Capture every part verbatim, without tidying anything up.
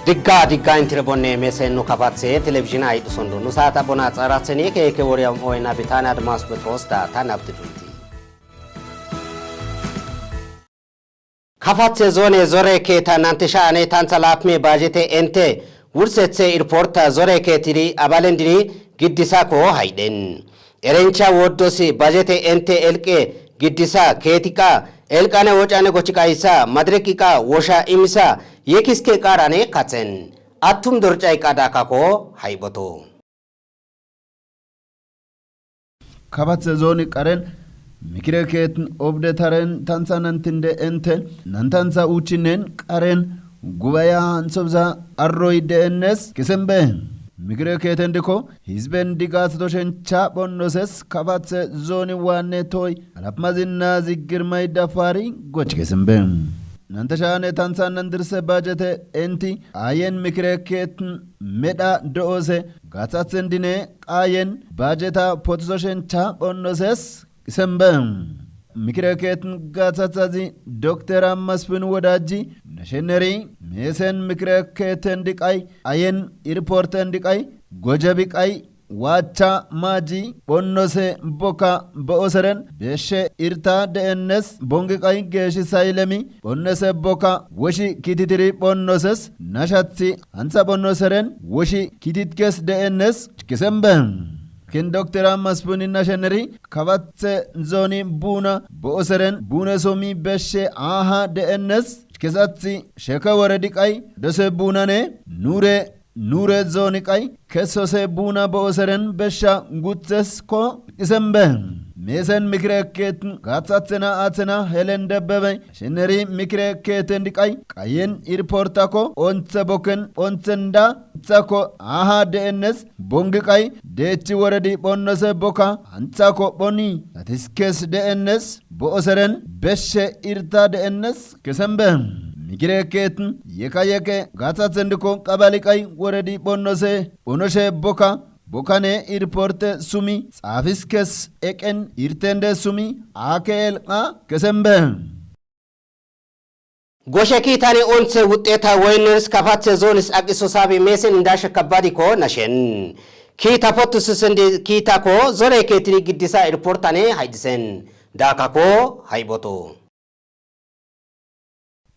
Digga digga intire bonne mesen nu kafatse televizhiina haydu sondu. Nu saata bona tsaratseni ke ke wori am oyna bitana admas Petros da ta nabti duti. Kafatse zone zore ke ta nante sha'ane tantsa lapme bajete ente wursethe irporta zore ke tiri abalendiri giddisa ko hayden. Erencha woddosi bajete ente elqe giddisa keetiqa elqane wocane gochiqaysa madreqiqa wosha imisa yekiske qarane katsen. Attum dorcay qadaka ko hayboto. Kabatse zoni qaren mikire keetin obde taren tantsa nantinde enten nantantsa uchinen qaren gubaya hansobza arroy deennes kisembe. Mikire keeten dikko hizben digasato shencha bonnoses kabatse zoni waanne toy alapmazinna ziggirmay dafari goch kisembe. Nante sha'ane tantsa nandirse bajete enti ayen mikire keetin medha do'ose gatsatsendine qaayen bajeta potiso shencha phonnoses isembe. Mikire keetin gatsatsazi Dokter Ammaspin Wodajji nasheneri meesen mikire keeten diqay ayen irporten diqay gojebi qay waacha maaji phonnose bokka bo'oseren beshe irta de'ennes bongi qay geeshi saylemi phonnose bokka woshi kititiri phonnoses nashathi hantha phonnoseren woshi kititkes de'ennes kisembe. Kin Dokter Ammaspuni nasheneri kabatse zoni buuna bo'oseren buune somi beshe aha de'ennes kesathi sheke wore diqay dose buunane nuure nuure zoni qay kessose buuna bo'oseren besha guthes ko isembe. Meesen mikire keetin gatsathena athena helen debbebe sheneri mikire keeten diqay qayen irportako onthe bokken onthenda thako aha de'ennes bongi qay deechi woredi phonnose bokka hanthako phoni tatiskes de'ennes bo'oseren beshe irta de'ennes kesembe. Mikire keetin yeka yeke gatsatsendiko qabali qay woredi phonnose phonoshe bokka bokkane irporte sumi xaafiskes eqen irtende sumi ake elqa kesembe. Goshe kiitani onthe wuxxeta woynners kafathe zoonis aqiso saabi meesen indashe kabbadikko nashen. Kiita pottusisendi kiitako zore keetiri giddisa irportane haydisen. Daakako hayboto.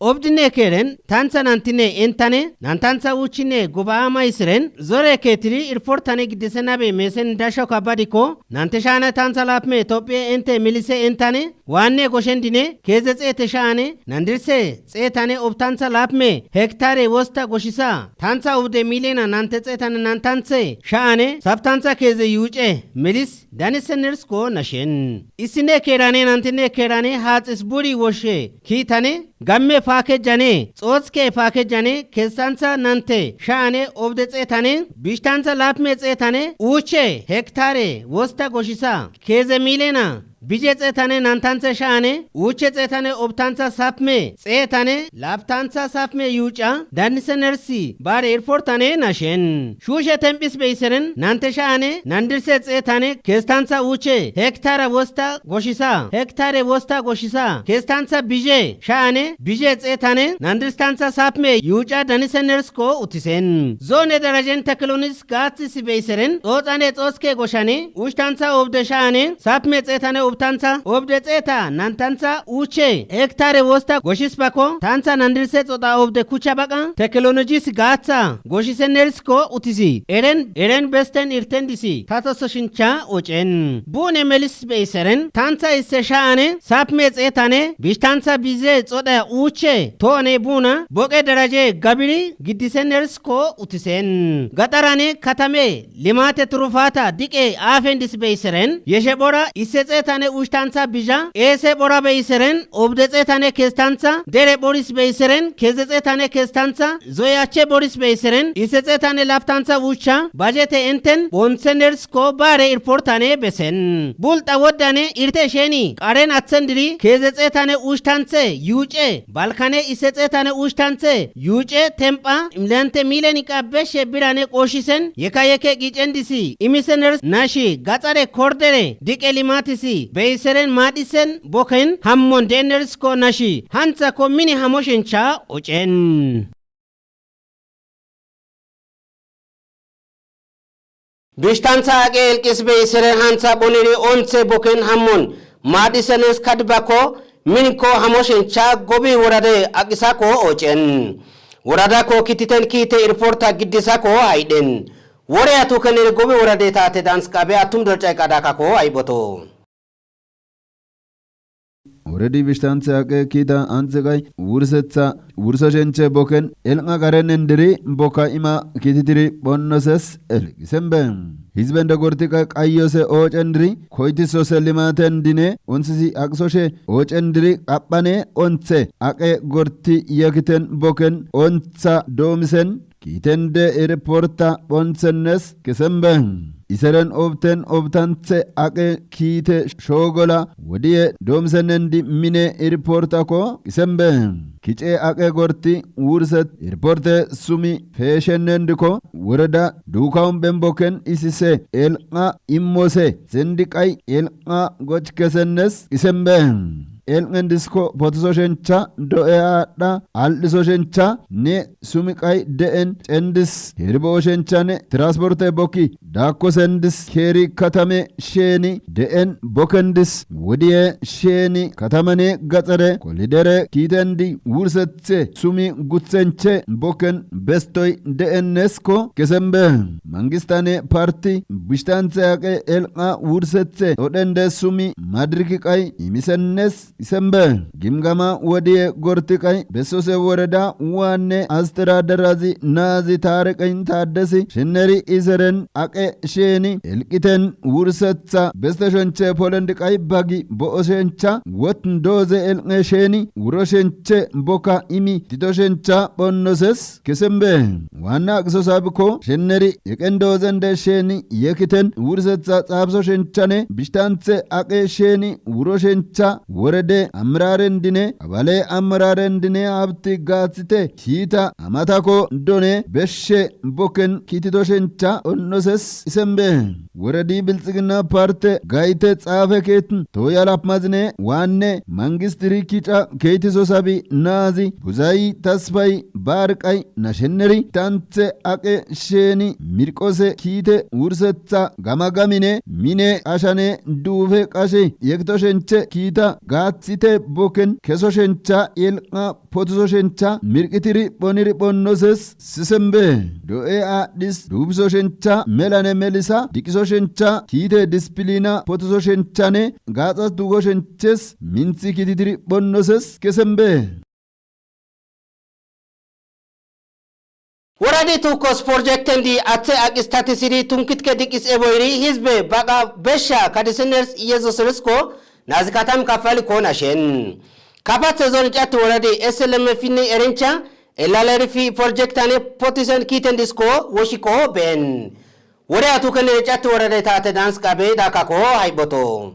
Obdine keeren tantha nantine entane nantantha uchine guba'a maysiren zore keetiri irportane giddise nabe meesen indasho kabbadikko nante sha'ane tantha laapme Tophiye ente milise entane waanne goshendine keeze xeete sha'ane nandirse xeetane obtantha laapme hektare wosta goshisa tantha obde milena nante xeetane nantanthe sha'ane sabtantha keeze yuuce milis danise nersko nashen. Issine keerane nantine keerane haaxis buri woshe kiitane gamme paakejjane xootske paakejjane kestantha nante sha'ane obde xeetane bishtantha laapme xeetane uuche hektare wosta goshisa keeze milena bije xeetane nantanthe sha'ane uuche xeetane obtantha sapme xeetane laaptantha sapme yuuca danise nersi baare irportane nashen. Shuushe temphis beyiseren nante sha'ane nandirse xeetane kestantha uuche hektara wosta goshisa hektare wosta goshisa kestantha bije sha'ane bije xeetane nandirstantha sapme yuuca danise nersko uttisen. Zoone darajen teklonis gaathis beyiseren xooxane xooske goshane ushtantha obde sha'ane sapme xeetane obtantha obde xeeta nantantha uuche hektare wosta goshispakko tantha nandirse xoda obde kuchcha baqa teknolojis gaatha goshise nersko uttisi. Eren eren besten irtendisi tatoso shincha ocen. Buune melis beyiseren tantha isse sha'ane sapme xeetane bishtantha bize xoda uuche toone buuna boqe daraje gabiri giddise nersko uttisen. Gaxarane katame limate turufata diqe aafendis beyiseren yeshe phora isse xeetane ushtantha bizha eese phora beyiseren obde xeetane kestantha dere phoris beyiseren keze xeetane kestantha zoyache boris beyiseren isse xeetane laaptantha uuchcha bajete enten phonthe nersko baare irportane besen. Bulta woddane irte sheni qaren athendiri keze xeetane ushtanthe yuuce balkane isse xeetane ushtanthe yuuce tempha imlante mileni qabeshe birane qoshisen yeka yeke qicendisi imise ners nashi gaxare kordere diqe limatisi beyiseren maadhisen boken hammon de'enersko nashi hanthako mini hamoshencha ocen. Bishtantha aqe elqis bey sere hantha boniri onthe boken hammon maadhisenes kadbakko minko hamoshencha gobi worade aqisakko oocen. Woradakko kititen kiite irporta giddisakko haydhen. Wore atukenere gobi worade taate danskabe atum dorcay qadakakko hayboto. Woredi bishtanthe aqe kiita anthe qay wursetha wurso shenche boken elqa garenen diri bokka ima kititiri phonnoses elqisembe. Hizbende gortiqa qayyose oocen diri koytisose limaten dine onsisi aqsoshe oocen diri qaphane onthe aqe gorti yekiten boken ontha doomisen kiitende ereporta phonthennes kesembe. Iseren obten obtanthe aqe kiite shoogola wodiye doomsenendi mine ereportakko kisembe. Kice aqe gorti wurset ereporte sumi feeshenendikko woreda duukawun benboken isise elqa immose sendiqay elqa goch kesennes kisembe. Elqen disko potiso shencha do'e aadha al'iso shencha ne sumiqay de'en cendis heeribo shencha ne transporte bokki daakko sendis keeri katame sheeni de'en bokendis wodiye sheeni katamane gaxare kolidere kiitendi wursethe sumi guthenche boken bestoy de'ennesko kesembe. Mangistane parti bishtanthe aqe elqa wursethe odhende sumi madrikiqay imisennes isembe. Gimgama wodiye gortiqay bessose woreda waanne asteradarazi naazi taareqayn taaddesi shinneri iseren aqe sheeni elqiten wursetha beste shonche polendiqay bagi bo'o shencha wotn dooze elqe sheeni wuro shenche bokka imi tito shencha phonnoses kesembe. Waanna aqisosabikko shinneri eqen doozende sheeni yekiten wursetha xaabso shenchane bishtanthe aqe sheeni wuro shencha worede ammirarendine qabale ammirarendine habti gaathite kiita amatakko done beshshe boken kiitito shencha onnoses isembe. Woredi bilxigina parte gayte xaafe keetin tooya lapmazine waanne mangistiri kica keeytisosabi naazi buzayi tasfay baarqay nashenneri tanthe aqe sheeni mirqose kiite wursetha gama gamine mine qashane duufe qashe yekito shenche kiita gaathite boken keso shencha elqa potiso shencha mirqitiri phoniri phonnoses sisembe. Do'e aadhis duufiso shencha melane melisa diqiso shencha kiite dispilina potiso shenchane gaaxas duugo shenches minthi kititiri phonnoses kesembe. Woradi tuukkos porjektendi athe aqis tatisidi tunkitke diqis eboyri hizbe baqa besha kadisiners Yesus risko nazi katam kafali kona shen. Kapathe zon chat woradi S L M F ni erincha elalerifi porjektane potisen kiiten disko woshiko ben. Wore atukenere chat worade taate danskabe dakako hayboto.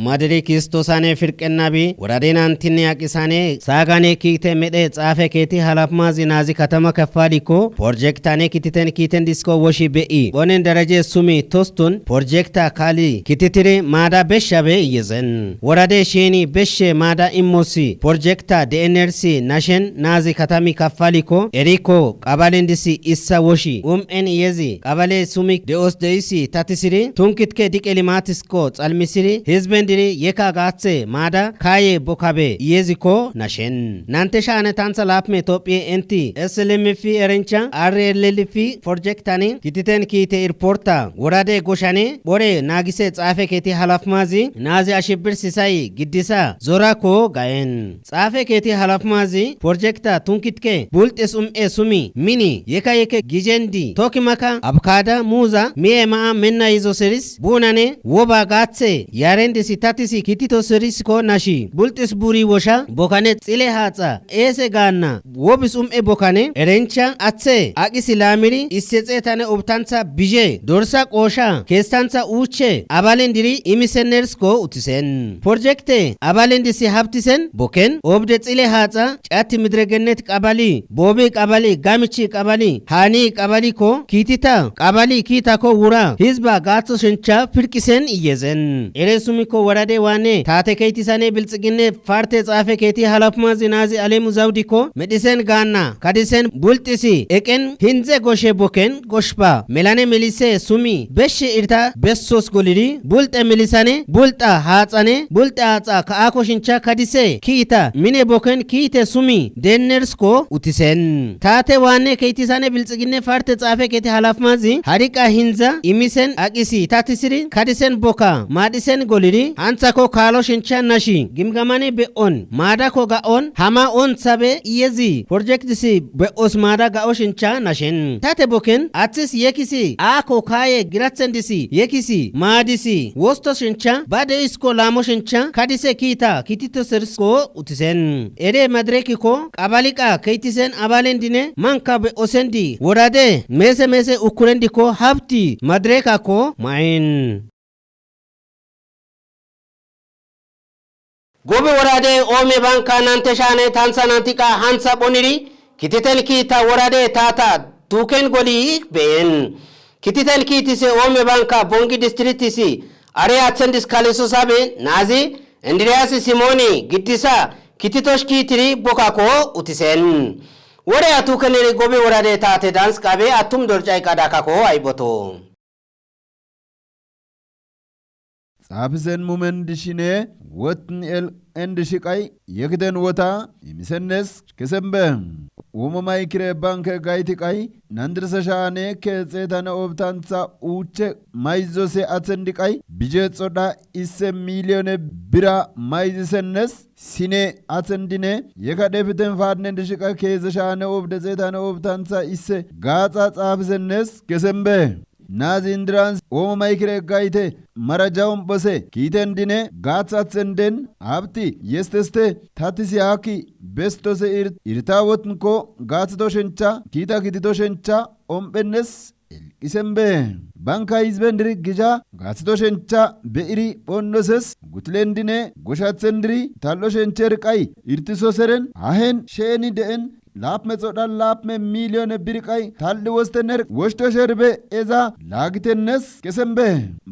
Madiri Kiristosane firqennabi woradenantinne aqisane saagane kiite medhe xaafe keeti halafmazi nazi katama kafaliko porjektane kititen kiiten disko woshi be'i. Bonen daraje sumi tostun porjekta kali kititiri maada beshabe iyezen. Worade sheni beshe maada immosi porjekta D N R C nashen nazi katami kafaliko eriko qabalendisi issa woshi. Um en iyezi qabale sumik de'os de'isi tatisiri tunkitke diqe limatisko xalmisiri hizben diri yeka gaathe maada kaaye bokabe iyeziko nashen. Nante shaane tantha laapme Tophiye enti S L M F erencha R L L F porjektani kititen kiite irporta worade goshane bore naagise xaafe keeti halafmazi nazi ashibir sisay giddisa zorako gayen. Xaafe keeti halafmazi porjekta tunkitke bulxis um'e sumi mini yeka yeke gijendi tokimaka abkada muuza miye ma'a menna yizo seris bunane woba gaathe yarendisi tatisi kitito serisko nashi bulxis buri wosha bokane xile haaxa eese gaanna wobis um'e bokane erencha athe aqisi laamiri isse xeetane obtantha bizhe dorsa qoosha kestantha uuche abalen diri imisenersko utisen. Porjekte abalen disi habtisen boken obde xile haaxa cati midregennet qabali boobi qabali gamichi qabali haani qabaliko kiitita qabali kiitako wura hizba gaatho shencha pirqisen iyezen. Ere sumiko Worade waanne taate keytisane bilxiginne parte xaafe keyti halafmazi naazi alemu zawdikko medhisen gaanna kadisen bulxisi eqen hinze goshe boken goshba melane melise sumi beshi irta bessos golidi bulxe melisane bulxa haaxane bulxe aaxa ka'ako shincha kadise kiita mine boken kiite sumi dennersko utisen. Taate waanne keytisane bilxiginne parte xaafe keyti halafmazi hariqa hinza imisen aqisi tatisiri kadisen boka maadhisen golidi hanthako kaalo shincha nashi gimgamane be'on maadako ga'on hama onthabe iyezi porjektisi be'os maada ga'o shincha nashen. Tate boken athis yekisi aako kaaye girathendisi yekisi maadisi wosto shincha ba de'isko laamo shincha kadise kiita kitito sersko utisen. Ere madrekiko qabaliqa keytisen abalen dine manka be'osendi worade meese meese ukurendiko habti madrekako ma'in. Gobe worade oome banka nante shaane tansa nantiqa hansa boniri kititen kiita worade taata tuken goli been. Kititen kiitise oome banka bongi distritisi are athendis kaliso sabe naazi Indiriyaasi Simooni giddisa kititosh kiitiri bokako utisen. Wore atukeniri gobe worade taate dans qabe atum dorcay qadakako ayboto. Xaafisen mumen dishine wotn el endishiqay yekiden wota imisennes kesembe. Umo maykire banke gayti qay nandirsa shaane keexetane obtantha uuche mayzose athendiqay bije xodha isse miliyone bira mayzisennes sine athendine yeka dhefiten faadnen dishiqa keeze shaane obde xeetane obtantha isse gaaxa xaafisennes kesembe. Naazi Indirans oomo maykire gayte marajawon bose kiiten dine gaathathenden abti yesteste tatisi haakki bestose ir- irta wotnko gaathito shencha kiita kitito shencha omphennes elqisembe. Banka hizben diri gija gaathito shencha be iri phonnoses gutlendine goshathen diri tal'o shencher qay irtiso seren hahen sheeni de'en laapme xodha laapme miliyone birqay tal'i wostener woshto sherbe eza laagitennes kesembe.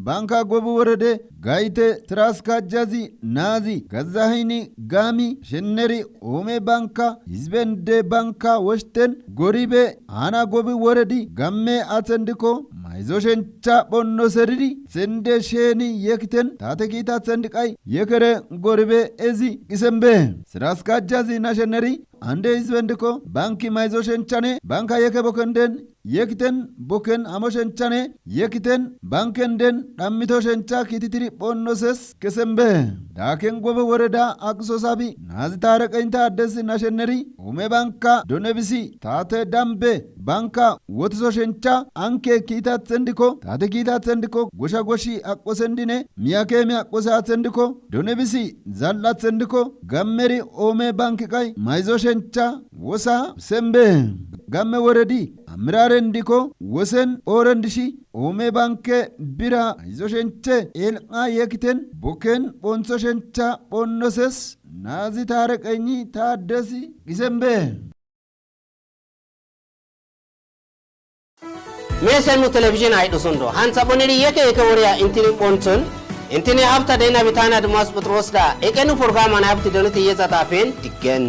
Banka gobi worede gayte tiraskajjazi naazi gazzahini gaami shenneri oome banka hizbende banka woshten goribe hana gobi woredi gamme athendikko mayzo shencha phonno seridi sende sheeni yekiten tate kiitathendiqay yekere goribe ezi qisembe. Tiraskajjazi nasheneri ande hizbendikko banki mayzo shenchane banka yeke bokkenden yekiten bokken amo shenchane yekiten bankenden dhammito shencha kiititiri phonnoses kesembe. Daaken gobe woreda aqiso sabi naazi taareqeynta addes nasheneri ume banka donebisi taate dambe banka wotiso shencha anke kiitathendikko taate kiitathendikko gosha goshi aqosendine miyakemi aqose athendikko donebisi zal'athendikko gammeri oome banki qay mayzo shencha wosa sembe. Gamme woredi amirarendikko wosen oorendishi oome banke bira mayzo shenche elqa yekiten bokken phontho shencha phonnoses naazi taareqenyi taaddesi qisembe. Meesen nu telefizhin haydhusundo hantha phoniri yeke yeke woreya intini phonthon intini habta deyna bitana dumas phuxirosda eqenu porgaman habti donoti yexaxafen diggen.